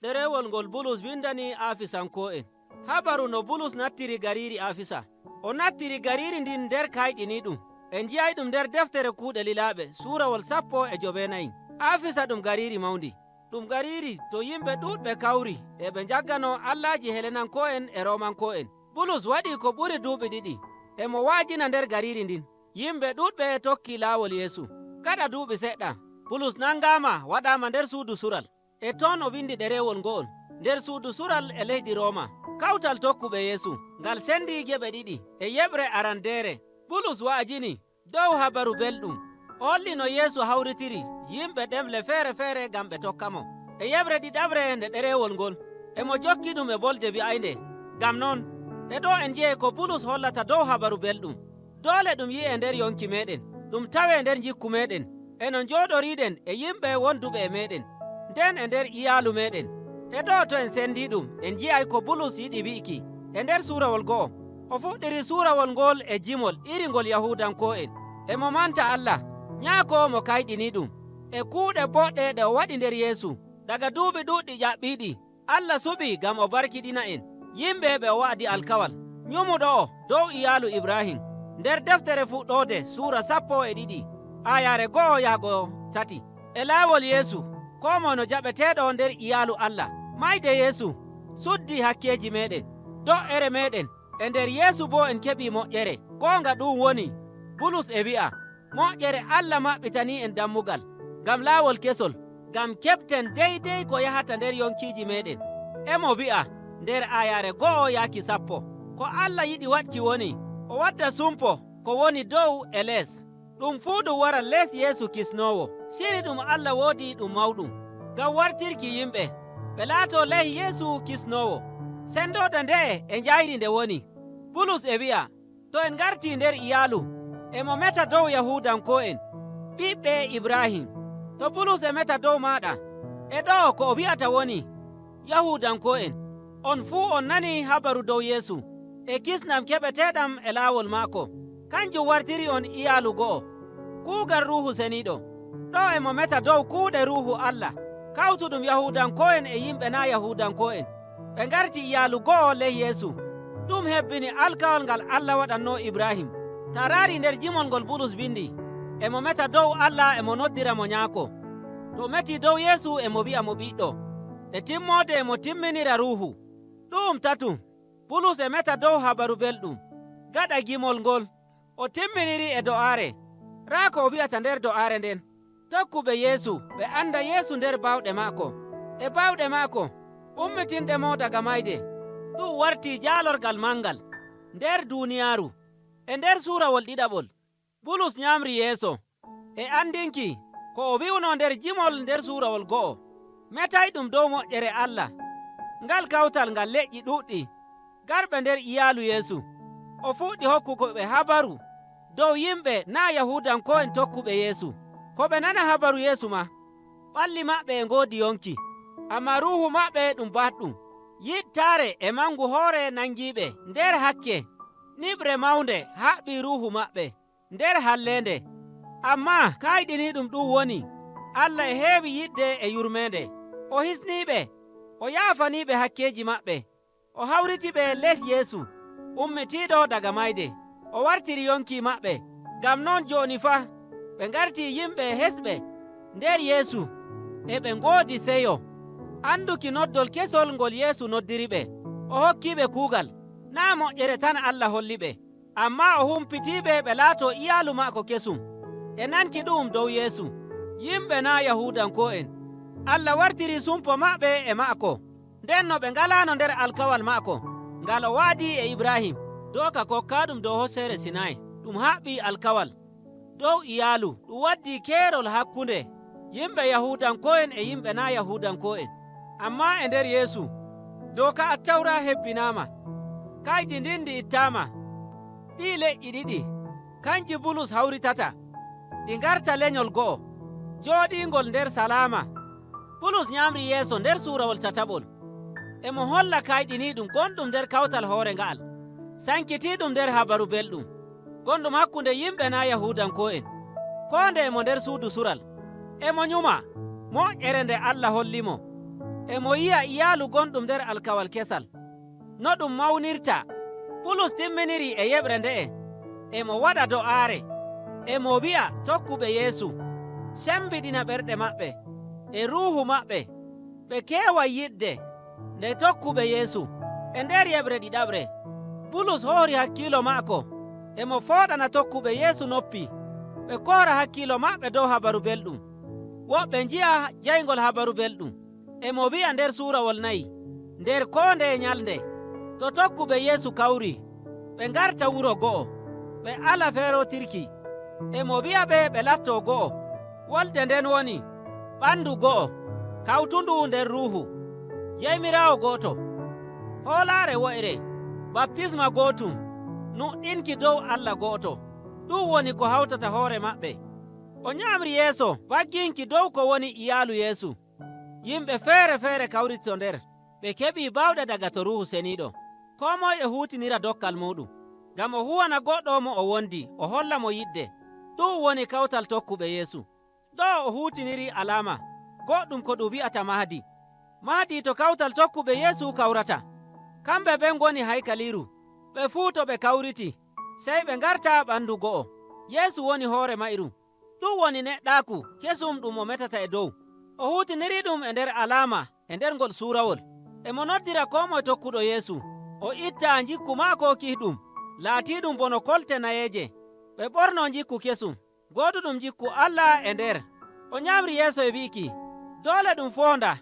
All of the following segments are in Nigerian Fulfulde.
Ɗerewol ngol Bulus windani Afisanko'en. Habaru no Bulus nattiri gariiri Afisa. O nattiri gariiri ndin nder kayɗiniiɗum. En nji'ay ɗum nder deftere kuuɗe lilaaɓe suurawol 19. Afisa ɗum gariiri mawndi. Ɗum gariiri to yimɓe ɗuɗɓe kawri e ɓe njaggano allaji Helenanko'en e Romanko'en. Bulus waɗi ko ɓuri duuɓi 2 e mo wa'ajina nder gariiri ndin. Yimɓe ɗuɗɓe tokki laawol Yeesu. Gaɗa duuɓi seɗɗa, Bulus nangama waɗama nder suudu sural. E ton o windi ɗerewol ngo'ol nder suudu sural e leydi Roma. Kawtal tokkuɓe Yeesu ngal sendi geɓe ɗiɗi e yeɓre arandere. Bulus wa'ajini dow habaru belɗum. O holli no Yeesu hawritiri yimɓe ɗemle feere-feere ngam ɓe tokkamo. E yeɓre ɗiɗaɓre nde ɗerewol ngol, e mo jokki ɗum e bolde wi'aynde. Ngam non, e ɗo en nji'ay ko Bulus hollata dow habaru belɗum. Doole ɗum yi'e nder yonki meɗen, ɗum tawe nder jikku meɗen, e no njooɗoriɗen e yimɓe wonduɓe e meɗen, nden e nder iyaalu meɗen. E ɗo to en sendi ɗum, en nji'ay ko Bulus yiɗi wi'iki e nder suurawol go'o. O fuɗɗiri suurawol ngol e jimol iri ngol Yahudanko'en. E mo manta Allah, nyaako mo kayɗini ɗum, e kuuɗe boɗɗe ɗe o waɗi nder Yeesu. Daga duuɓi ɗuɗɗi ƴaɓɓiiɗi, Allah suɓi ngam o barkiɗina en, yimɓe ɓe o wa'adi alkawal. Nyumuɗo o dow iyaalu Ibrahim. Nder deftere fuɗɗoode suura 12, ayaare 1 yahgo 3. E laawol Yeesu, ko moye no jaɓeteeɗo nder iyaalu Allah. Mayde Yeesu suddi hakkeeji meɗen, do'ere meɗen, e nder Yeesu bo en keɓi moƴƴere. Goonga ɗum woni, Bulus e wi'a, moƴƴere Allah maɓɓitani en dammugal, ngam laawol kesol, ngam keɓten deydey ko yahata nder yonkiiji meɗen. E mo wi'a nder ayaare 1 yaaki 10, ko Allah yiɗi waɗki woni, o wadda sumpo ko woni dow e lees. Ɗum fuu ɗum wara lees Yeesu kisnowo. Shiri ɗum Allah woodi ɗum mawɗum, ngam wartirki yimɓe, ɓe laato ley Yeesu kisnowo. Sendoda nde'e e njayri nde woni. Bulus e wi'a, to en ngarti nder iyaalu, e mo meta dow Yahudanko'en, ɓiɓɓe Ibrahim. To Bulus e meta dow maɗa, e ɗo ko o wi'ata woni, Yahudanko'en, on fuu on nani habaru dow Yeesu, e kisnam keɓeteɗam e laawol maako. Kanjum wartiri on iyaalu go'o. Kuugal Ruuhu Seniiɗo. Ɗo e mo meta dow kuuɗe Ruuhu Allah, kawtuɗum Yahudanko'en e yimɓe na Yahudanko'en. Ɓe ngarti iyaalu go'o ley Yeesu. Ɗum hebbini alkawal ngal Allah waɗanno Ibrahim. Ta raari nder jimol ngol Bulus windi, e mo meta dow Allah e mo noddira mo nyaako. To meti dow Yeesu e mo wi'a mo ɓiɗɗo. E timmode e mo timminira Ruuhu. Ɗum tatum, Bulus e meta dow habaru belɗum. Gaɗa gimol ngol, o timminiri e do'aare. Raa ko o wi'ata nder do'aare nden. Tokkuɓe Yeesu, ɓe anda Yeesu nder bawɗe maako. E bawɗe maako, ummitinɗe mo daga mayde. Ɗum warti jaalorgal mangal nder duuniyaaru. E nder suurawol ɗiɗaɓol, Bulus nyamri yeeso e andinki ko o wi'uno nder jimol nder suurawol go'o. Metay ɗum dow moƴƴere Allah. Ngal kawtal ngal leƴƴi ɗuɗɗi, garɓe nder iyaalu Yeesu. O fuɗɗi hokkugo ɓe habaru dow yimɓe na Yahudanko'en tokkuɓe Yeesu. Ko ɓe nana habaru Yeesu ma, ɓalli maɓɓe e ngoodi yonki, amma ruuhu maɓɓe ɗum batɗum. Yiɗtaare e mangu hoore nangiɓe nder hakke, niɓre mawnde haɓɓi ruuhu maɓɓe nder hallende. Amma kayɗini ɗum ɗum woni, Allah e heewi yidde e yurmende. O hisniɓe, o yaafaniɓe hakkeeji maɓɓe, o hawriti ɓe les Yeesu, ummitiiɗo daga mayde. O wartiri yonki maɓɓe, ngam non joni fa ɓe ngarti yimɓe hesɓe nder Yeesu, e ɓe ngoodi seyo. Anduki noddol kesol ngol Yeesu noddiri ɓe, o hokkiɓe kuugal. Na moƴƴere tan Allah holli ɓe, amma o humpitiɓe ɓe laato iyaalu maako kesum. E nanki ɗum dow Yeesu, yimɓe na Yahudanko'en. Allah wartiri sumpo maɓɓe e maako, nden no ɓe ngalano nder alkawal maako, ngal o waadi e Ibrahim. Doka kokka ɗum dow hosere Sinai, ɗum haɓɓi alkawal. Dow iyaalu, ɗum waddi keerol hakkunde yimɓe Yahudanko'en e yimɓe na Yahudanko'en. Amma e nder Yeesu, doka Attawra hebbinama, kaydi ndin ndi ittama. Ɗi leƴƴi ɗiɗi, kanji Bulus hawritata, ɗi ngarta lenyol go'o, jooɗingol nder salama. Bulus nyamri yeeso nder suurawol tataɓol. E mo holla kayɗini ɗum gonɗum nder kawtal hoore nga'al, sankiti ɗum nder habaru belɗum, gonɗum hakkunde yimɓe na Yahudanko'en. Ko nde e mo nder suudu sural, e mo nyuma moƴƴere nde Allah hollimo. E mo yi'a iyaalu gonɗum nder alkawal kesal. No ɗum mawnirta. Bulus timminiri e yeɓre nde'e. E mo waɗa do'aare. E mo wi'a tokkuɓe Yeesu sembiɗina ɓerɗe maɓɓe e ruuhu maɓɓe. Ɓe keewa yiɗde nde tokkuɓe Yeesu. E nder yeɓre ɗiɗaɓre, Bulus hoori hakkiilo maako. E mo fooɗana tokkuɓe Yeesu noppi. Ɓe koora hakkiilo maɓɓe dow habaru belɗum. Woɓɓe nji'a jayngol habaru belɗum. E mo wi'a nder suurawol nayi, nder koo nde nyalnde, to tokkuɓe Yeesu kawri, ɓe ngarta wuro go'o, ɓe ala feerotirki. E mo wi'a ɓe ɓe latto go'o. Wolde nden woni ɓandu go'o, kawtundu nder ruuhu. Jeymiraawo go'oto, hoolaare wo'ere, baptisma gootum, nuɗɗinki dow Allah go'oto. Ɗum woni ko hawtata hoore maɓɓe. O nyaamri yeeso bagginki dow ko woni iyaalu Yeesu. Yimɓe feere feere kawriti nder, ɓe keɓi bawɗe daga to Ruuhu Seniiɗo. Koo moye e huutinira dokkal muɗum, ngam o huwana goɗɗo mo o wondi, o holla mo yidde. Ɗum woni kawtal tokkuɓe Yeesu. Ɗo o huutiniri alama goɗɗum ko ɗum wi'ata mahdi. Mahdi to kawtal tokkuɓe Yeesu kawrata. Kamɓe ɓen ngoni haykaliiru. Ɓe fuu to ɓe kawriti, sey ɓe ngarta ɓandu go'o. Yeesu woni hoore mayru. Ɗum woni neɗɗaaku kesum ɗum o metata e dow. O huutiniri ɗum e nder alama e nder ngol suurawol. E mo noddira koo moye tokkuɗo Yeesu. O itta jikku maako kiiɗum, laatiiɗum bono kolte nayeeje. Ɓe ɓorno jikku kesum, gooduɗum jikku Allah e nder. O nyaamri yeeso e wi'iki, doole ɗum foonda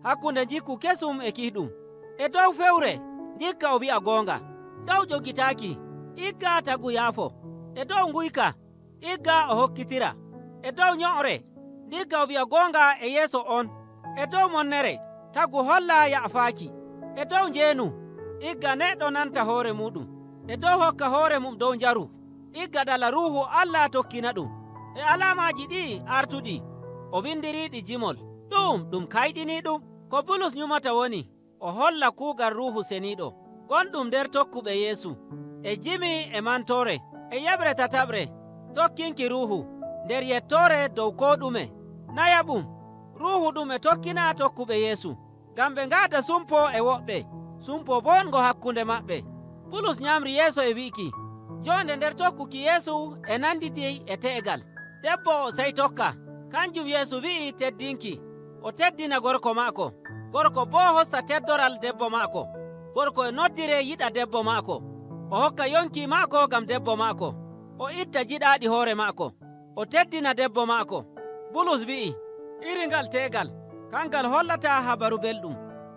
hakkunde jikku kesum e kiiɗum. E dow fewre, ndikka o wi'a goonga. Dow jogitaaki, igga tagu yaafo. E dow nguyka, igga o hokkitira. E dow nyo'ore, ndikka o wi'a goonga e yeeso on. E dow monnere, tagu holla ya'afaaki. E dow njeenu, igga neɗɗo nanta hoore muɗum. E dow hokka hoore mum dow njaru, igga ɗala ruuhu Allah tokkina ɗum. E alamaji ɗi artuɗi, o windiriɗi jimol. Ɗum ɗum kayɗini ɗum. Ko Bulus nyumata woni, o holla kuugal Ruuhu Seniiɗo gonɗum nder tokkuɓe Yeesu. E jimi e mantore, e yeɓre tataɓre, tokkinki Ruuhu nder yettoore dow koo ɗume. Nayaɓum, Ruuhu ɗum e tokkina tokkuɓe Yeesu, ngam ɓe ngaada sumpo e woɓɓe, sumpo bongo hakkunde maɓɓe. Bulus nyaamri yeeso e wi'iki, jonde nder tokkuki Yeesu e nanditi e te'egal. Debbo o sey tokka, kanjum Yeesu wi'i teddinki, o teddina gorko maako. Gorko bo hosta teddoral debbo maako. Gorko e noddire yiɗa debbo maako. O hokka yonki maako ngam debbo maako. O itta jiɗaaɗi hoore maako. O teddina debbo maako. Bulus wi'i, iri ngal teegal, kangal hollata habaru belɗum.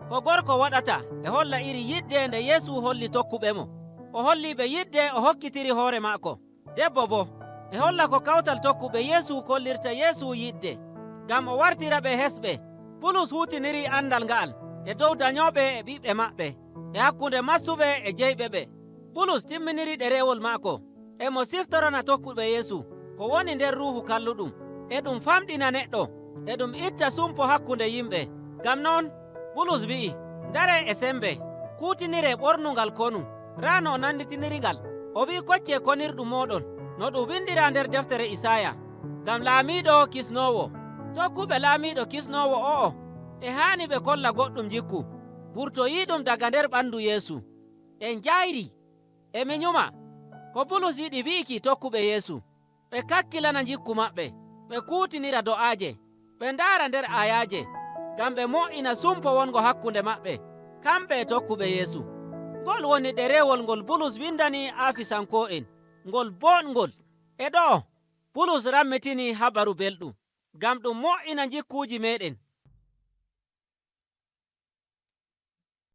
Ko gorko waɗata e holla iri yidde nde Yeesu holli tokkuɓe mo. O holli ɓe yidde o hokkitiri hoore maako. Debbo bo e holla ko kawtal tokkuɓe Yeesu kollirta Yeesu yidde, ngam o wartira ɓe hesɓe. Bulus huutiniri andal nga'al e dow dañooɓe e ɓiɓɓe maɓɓe, e hakkunde massuɓe e jeyɓe ɓe. Bulus timminiri ɗerewol maako. E mo siftorana tokkuɓe Yeesu ko woni nder ruuhu kalluɗum. E ɗum famɗina neɗɗo, e ɗum itta sumpo hakkunde yimɓe. Ngam non, Bulus wi'i, ndare e sembe, kuutinire ɓornungal konu. Raa no o nanditiniri-ngal. O wi'i kocce konirɗum mooɗon, no ɗum windira nder deftere Isaaya, ngam laamiiɗo kisnoowo. Tokkuɓe laamiiɗo kisnoowo o'o, e haani ɓe kolla goɗɗum jikku, burtoyiiɗum daga nder ɓandu Yeesu. En njayri, e mi nyuma, ko Bulus yiɗi wi'iki tokkuɓe Yeesu, ɓe kakkilana jikku maɓɓe, ɓe kuutinira do'aaje, ɓe ndaara nder ayaaje, ngam ɓe mo'ina sumpo wongo hakkunde maɓɓe, kamɓe e tokkuɓe Yeesu. Ngol woni ɗerewol ngol Bulus windani Afisanko'en, ngol boɗngol. E ɗo, Bulus rammitini habaru belɗum, ngam ɗum mo'ina jikkuuji meɗen.